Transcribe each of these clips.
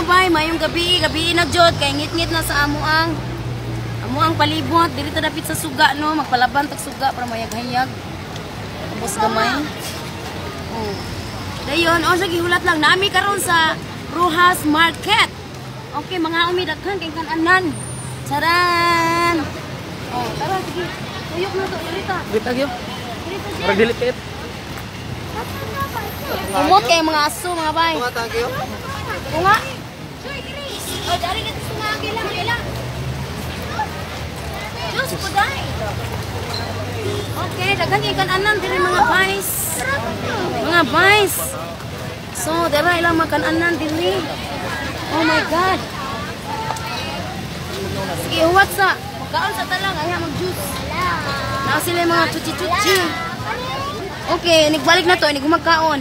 Mga bay, mayong gabi, gabi na jud kay ngit-ngit na sa amo ang palibot diri ta dapit sa suga, no, magpalaban tag suga para mayaghayag. Ubos gamay. Oh. Dayon, oh sige, hulat lang nami karon sa Roxas Market. Okay, mga umi, daghan kay kananan. Charan. Oh, tara, sige. Tuyok na to, diri ta. Dito gyud. Diri ta. Murag dili kay. Umot kay mga aso, mga bay. Tunga thank you. Tunga. Oh, dari ka sa mga kailang, kailang. Diyos ko, day. Okay, daghan kay kananan diri, mga bays. Mga bays. So, dara ilang mga kananan diri. Oh my God. Sige, huwat sa. Magkaon sa talang, ay mag-juice. Naa sila yung mga chuchi-chuchi. Okay, nigbalik na to, inig magkaon.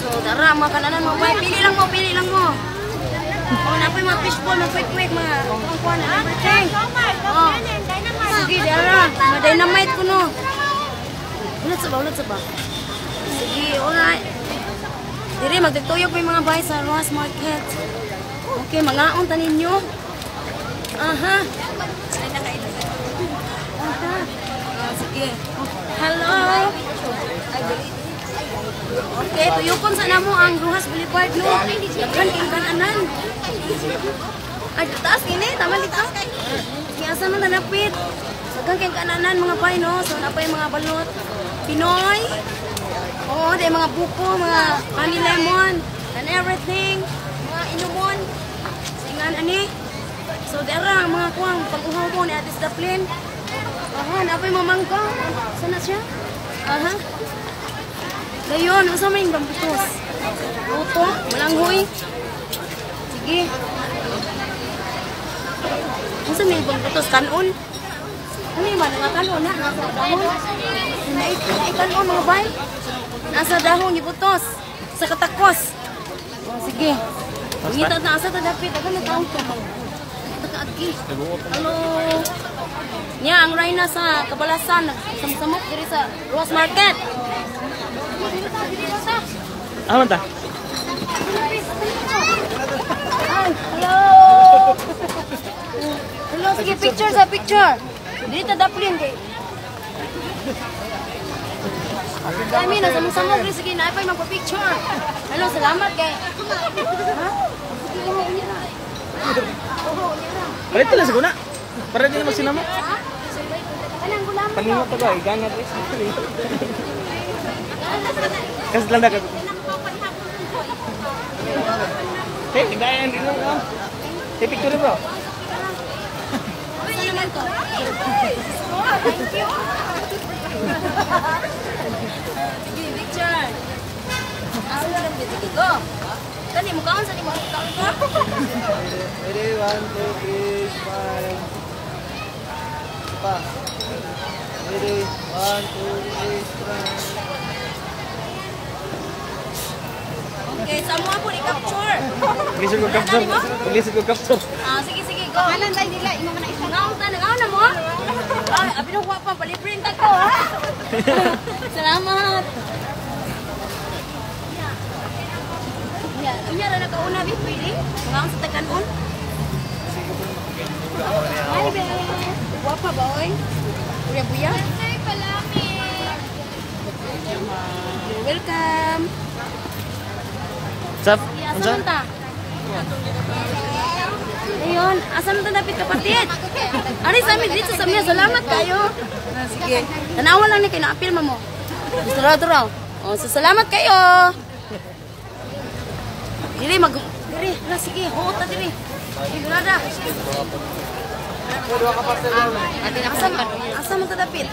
So, dara, mga kananan mo, bay. Pili lang mo, pili lang mo. Oh, napoy mga fishball, mga quick-quick, mga kuan, everything. Oh. Sige, dara. Mga dynamite ko, no. Ulat sa ba, ulat sa ba? Sige, alright. Diri, magtugtuyog may mga bay sa Roxas Market. Okay, mga ta ninyo. Aha. Aha. Ah, sige. Hello. Okay, tuyokon sa namo ang Roxas Boulevard, no. Daghan kay kananan. Ay, taas kini, tama dito. Sige, asa man tanapit? Daghan kay kananan, mga bay, no. So napay mga balot. Pinoy. Oo, di mga buko, mga honey lemon, and everything. Mga inumon. Singan ani. So dara ang mga kuang pag-uhaw mo ni Ate Daplin. Aha, napay mga mangga. Sana siya? Aha. Dayon, unsa may bambutos? Luto, malanghoy. Sige. Unsa may bambutos kanon? Ano yung mga kanon na? Nasa dahon? Naay kanon, mga bay? Nasa dahon gibutos. Sa katakos. Oh, sige. Ngita na asa ta dapit, agad na taong to. Takaagi. Hello. Nya ang Reyna sa Kabalasan nagsamsamok diri sa Roxas Market. Diri ta. Ah, man ta. Ay, hello. Hello, sige, picture sa picture. Diri ta daplin kay. Kami nasa samok diri, sige na pa magpa-picture. Hello, salamat kay. Ha? Sige, uho niya na. Uho niya na. Palit lang sa guna. Para di mo sinamo. Ha? Kanang gulaman. Palingot to ba? Igana guys. Kasi lang dagat. Hey, gayan din lang. Hey, picture bro. Ano naman to? Oh, thank you. Sige, picture. Asa na lang, sige, go. Kani mo kaon sa ni mo kaon ka. Ready, one, two, three, smile. Pa. Ready, one, two, three, smile. Okay, sa mo po i-capture. Lisod ko capture. Lisod ko capture. Ah, sige sige, go. Pangalan dai nila, imo man na isa. Ngaon ta, ngaon na mo? Ay, abi na pa palibre ta ko, ha. Salamat. Ya, unya ra nakauna bi pwede. Ngaon sa takanon. Hi, be. Guwapa ba oy? Buya buya. You're welcome. Sap, Asa unsa? man ta? Ayun, asa man ta dapit, kapatid? Ari sa amin dito sa miya, salamat kayo. Ah, sige. Tanawa lang ni kay naapil mo. Tara tara. Oh, so salamat kayo. Diri mag diri, na sige, huot na diri. Sige, nada. Asa man ta dapit?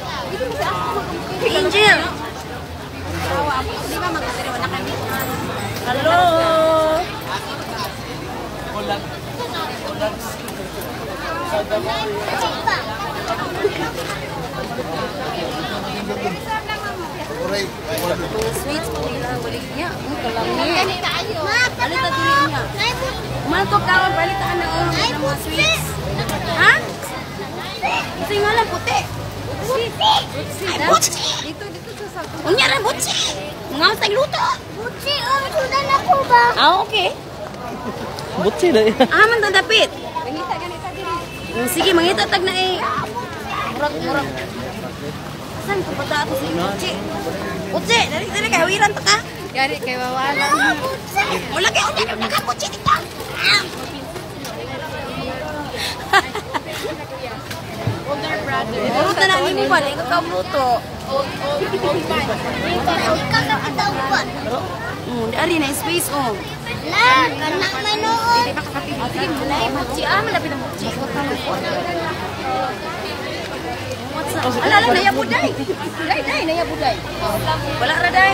Angel. Hello. Mga sweets po nila, balik niya. Ang kalami. Palit na dili niya. Umantok kaon, palitaan na oh, ng mga sweets. Ha? Kasi nga lang, puti. Butsi. Butsi. Dito, dito sa. Unya ra, butsi. Mga tag luto. Butsi, oh, sundan ako. Ako ba? Ah, okay. Butsi na. Ah, man dapit. Sige, mangita tag na eh. Murag, murag. Saan ko pata ako sa Utsi? Utsi, dali dali kay hawiran ta ka. Gani kay wala. Wala kay unya ka kutsi dito. Older brother. Luto na nimo ba? Ikaw ka luto. Old old old man. Ikaw ka kataupan. Ari na space oh. La, kanak manood. Sige, malay butsi. Ah, malapit ang butsi. What's up? Ala, ala, naya buday. Day, day, naya buday. Wala ra, day.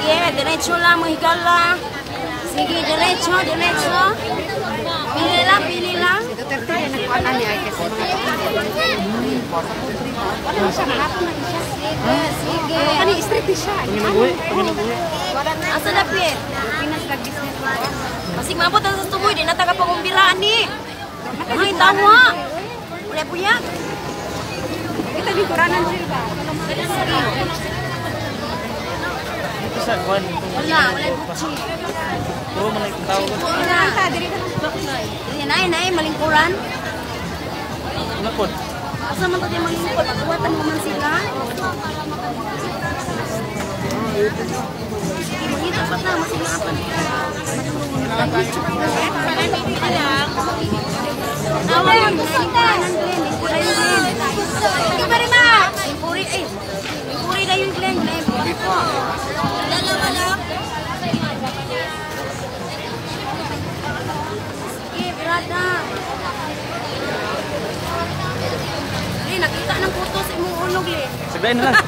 Sige, diretso lang, mga higala. Sige, diretso, diretso. Pili lang, pili lang. Duterte na nagkuanan niya kasi mga wala siya mahapon na siya. Sige, sige. Kani street siya. Asa na, Pit? Pinas kag business. Masig maabot ang sa tumoy, di na ta ka pangumbiraan ni. Ay, tawa. Wala po yan. Kita lingkuranan siya ba? Ito sa kwan. Wala, wala butsi. Puro man lang tao. Wala. Dili na, nay, malingkuran. Wala pod. Asa man to di malingkod, pagkuwatan mo man sila. Sige, mangita pa ta, masig maapan. Awa man, lingkuranan, Glenn. Lingkuran, Glenn. Hindi pa rin ma. Lingkuri, eh. Lingkuri na yun, Glenn. Glenn, po. Dalawa lang. Sige, birada. Le, nakita ng puto sa imong unog, Le. Sagdain na lang.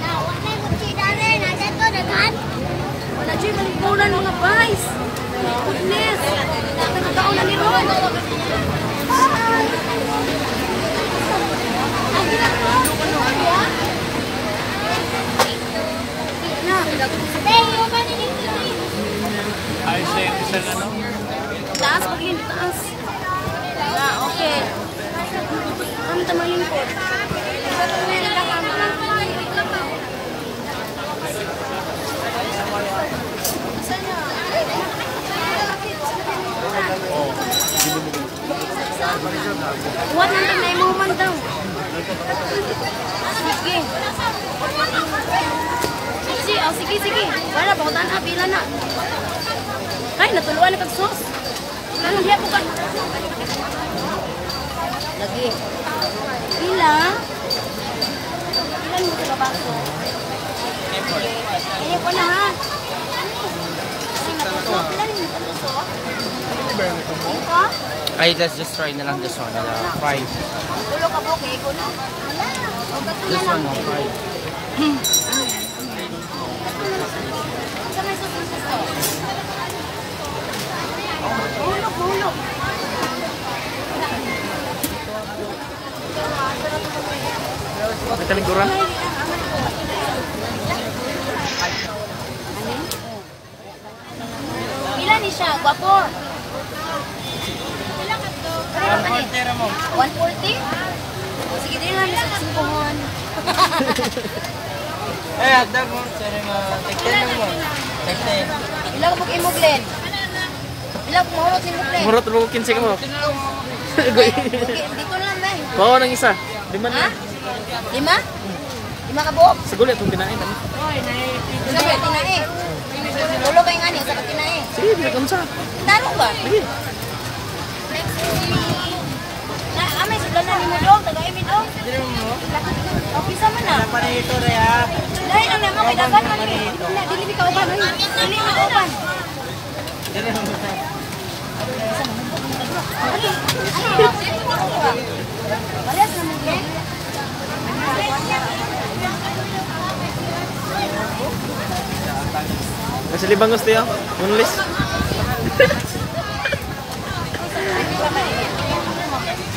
Na, wala kutsi dare. Nasa to, daghan. Wala dyan, malingkuran mga vice. Goodness. Nagkakaon na ni Ron. Na, Ayos na yung isang ano. taas, paglin, taas. Ah, okay. Kami ta malingkod. Buhat ng tanay mo man daw. Sige. Sige, oh, sige, sige. Wala, pakutan na, pila na. Ay, natuluan na kag sus. Ano, diya po ka. Lagi. Pila? Ilan mo ito babaso? Kaya ko na ha. Ay, natusok. Ilan mo ito tusok? Ito? Ay, let's just try na lang this one. 5. Tulo ka po, kaya ko na. O, tatlo na This lang. one, oh, 5. Sa may sus ng gusto. Mahulog, mahulog. May talingkuran. Pila ni siya? Gwapo. Pila ka ni? 140? O, sige, din lang sa singkuhon. Eh, hagdag mo. Sorry mo. Take 10 mo. Take 10. Pila ka imo, Glenn? Pila ka mahulog ni mo, Glenn? Murot mo 15 ka mo. Okay, dito na lang, bay. Bawa ng isa. Lima Ha? na. Lima? Lima ka buok? Sa gulit itong kinain. Ano? Sa ka tinae. Tulo kay ngani, sa ka tinae. Sige, bisa ka sa. Tarong ba? Sige. Na, amay, sudlan na ni mo dong, taga-imin dong. Okay, sama na. Panito na ya. Dahil lang naman, kay dagan man eh. Dili mi kauban, oy. Dili mi kauban. Parehas naman, Glenn. Nasa libang gusto yun. Bunlis.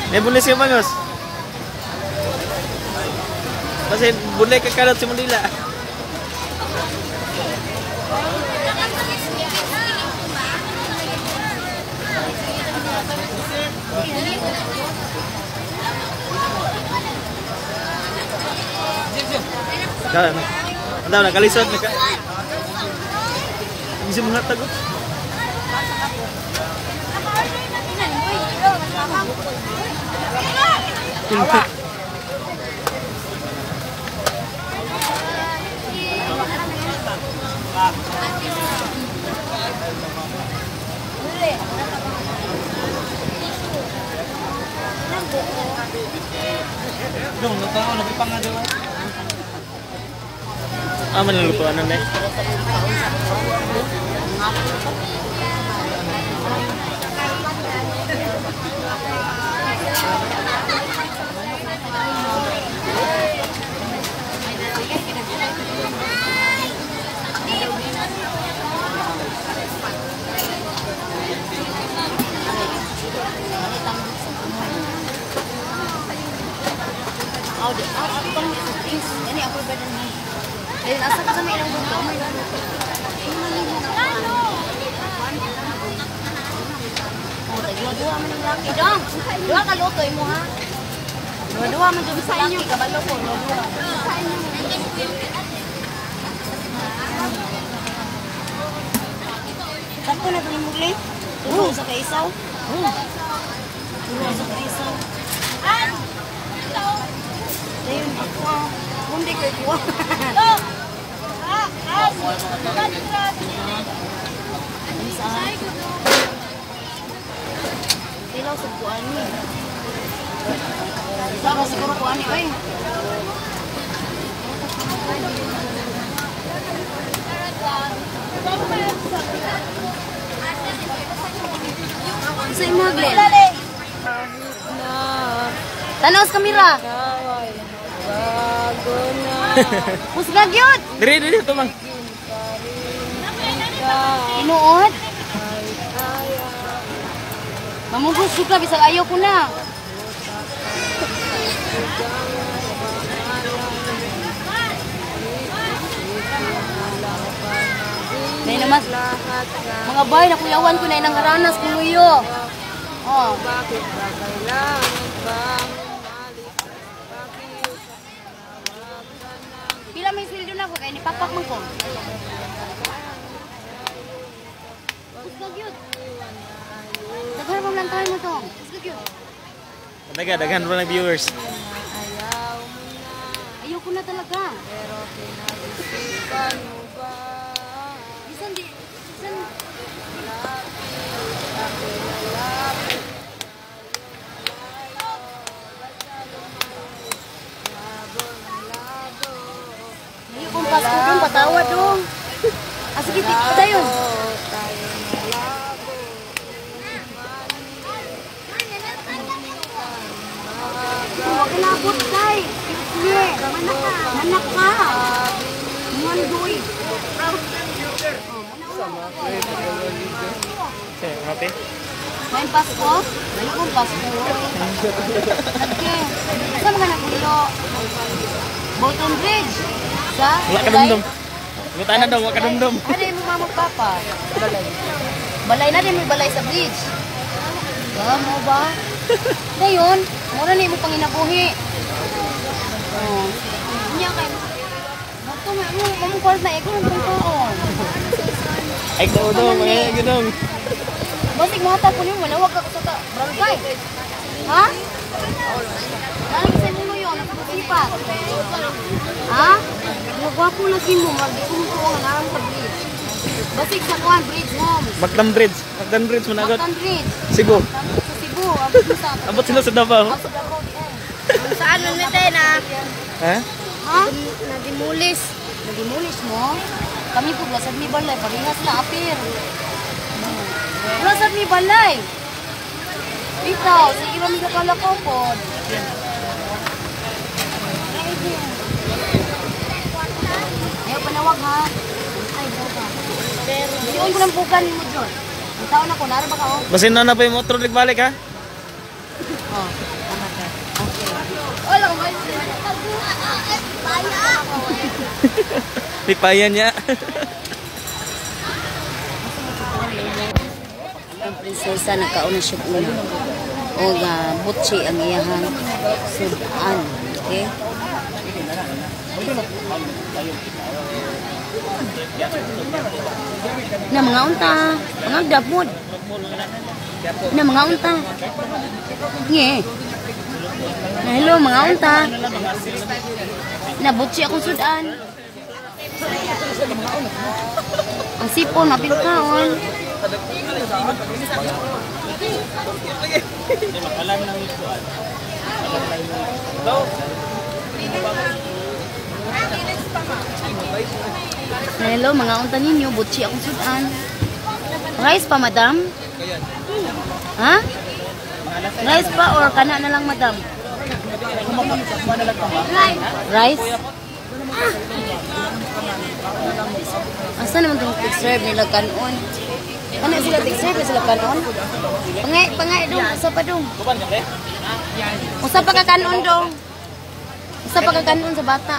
May bunlis ka bangos. Kasi bunlay ka kalat si Manila. Daw nagalisod naka. Hindi mga tago. Dong, nagtao nagpanga daw. Ah, manlulutuan na eh. Ini ako ba din? Ayun, asa ka sa may ilang luto? May ilang luto. Oh, tagwa-duwa man ang laki. Dong, duwa ka luto imo ha. Duwa-duwa man jud sa inyo. Kabalo ko, duwa-duwa. Sakto na ito ni Mugli. Tulo sa kaisaw. Tulo sa kaisaw. Ayun, ako ah. Kundi kay kuha. Silaw sa kuan ni. Sa ka siguro kuan ni oy. Sa imo Glenn. Tanaw sa kamera. Pusgag yun! Diri, diri, ito mang. Tinuod? Mamugos ka, bisag ayaw ko na. Dahil naman, mga bay, nakuyawan ko na inang haranas kuluyo. Oh. Bakit ba kailangan pang Pila may sweldo na ako, kaya ni papak man ko. Pusgag yun. Daghan pa lang tayo mo to. Pusgag yun. Daga, daghan pa ng viewers. Ayoko na talaga. Bisan di, bisan. Ayoko kong Pasko dong, patawad dong. Ah, sige, tayo. Huwag ka nabot, tay. Sige, manak ka. Mandoy. Okay, happy? May Pasko? May kong Pasko. Okay. Asa mga nagulo? Bolton Bridge. Sa? Wala ka dumdum. Wala na daw, wala ka dumdum. Ano yung mama papa? Balay. Balay na din, may balay sa bridge. Ba, mo ba? Dayon, mura na imong panginabuhi. Oh. Niya kay Bato mo mo mo kwarta na ikaw ng taon. Ay, ko dong, ay, gudong. Basig mo hata kunin mo manawag ka sa barangay. Ha? Lagi sa muno yon, nagpasipat. Ha? Nagwapo lagi mo, di ko mo ang narang sa bridge. Basig sa kuan bridge homes. Mactan Bridge. Mactan Bridge managot. Mactan Bridge. Cebu. Sa Cebu, abot mo sa Abot sila sa Davao. Sa Davao di ay. Saan nun mete na? Ha? Ha? Nadimulis. Nadimulis mo? Kami po, lasad mi balay. Parehas na apir. Lasad mi balay. Ikaw, sige rami ka kalakaw po. Ayaw panawag ha. Ay, ka. Siyon ko ng bukan mo, John. Ang taon ako, nara ba ka oh? Basin na na pa yung motor balik ha? Oh, tama ka. Okay. Wala ko. Lipayan niya. Ang prinsesa nagkaon na siya una. O butchi ang iyahan sudan. Okay? Na mga unta, mga dapod. Na mga unta. Nge. Na hello mga unta. Nabutsi akong sudan. Ang sipon mapil kaon. Hello, mga unta ninyo, butsi akong sudan. Rice pa, madam? Ha? Rice pa or kana na lang, madam? Rice? Asa naman itong serve nila kanon? Kana sila serve sila kanon? Pangay, pangay dong, usa pa dong. Usa pa ka kanon dong. Usa pa ka kanon sa bata.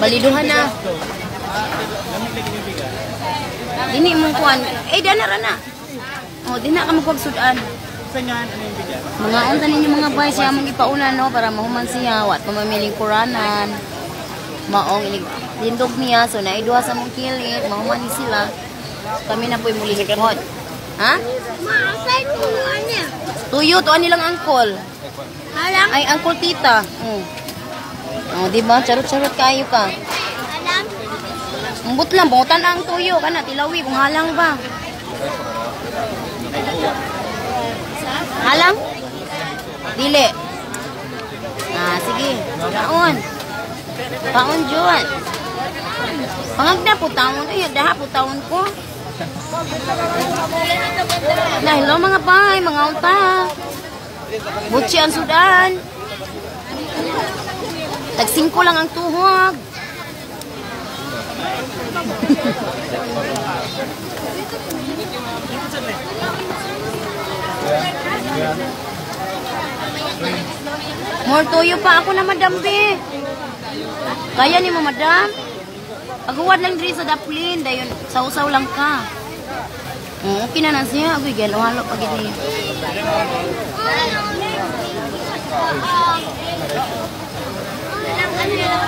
Baliduhan na. Dini mong kuan. Eh, dana ra na. Oh, dina ka magpagsudan. Mga unta ninyo mga bay siya mong ipauna no para mahuman siya wat pamamiling kuranan. Maong inig lindog niya so naiduha sa mong kilit, mahuman ni sila. Kami na po'y mulihikot. Ha? Maasay ko niya. Tuyo to nilang angkol. Alam? Ay angkol tita. Oh. Oh, di ba? Charot-charot kayo ka. Alam? Umbot lang, bungutan ang tuyo kana tilawi kung halang ba. Halang? Dili. Ah, sige. Kaon. Kaon jud. Pangagda po taon. Ay, daha po taon ko. Na, hello mga bay, mga unta. Butsi ang sudan. Tag 5 lang ang tuhog. More tuyo pa ako na, madam, be. Kaya ni mo, madam? Paghuwad lang diri sa daplin, dayon sausaw lang ka. Oo, okay na na siya. Agoy, galo-halo pag ini. Alam, ano na lang.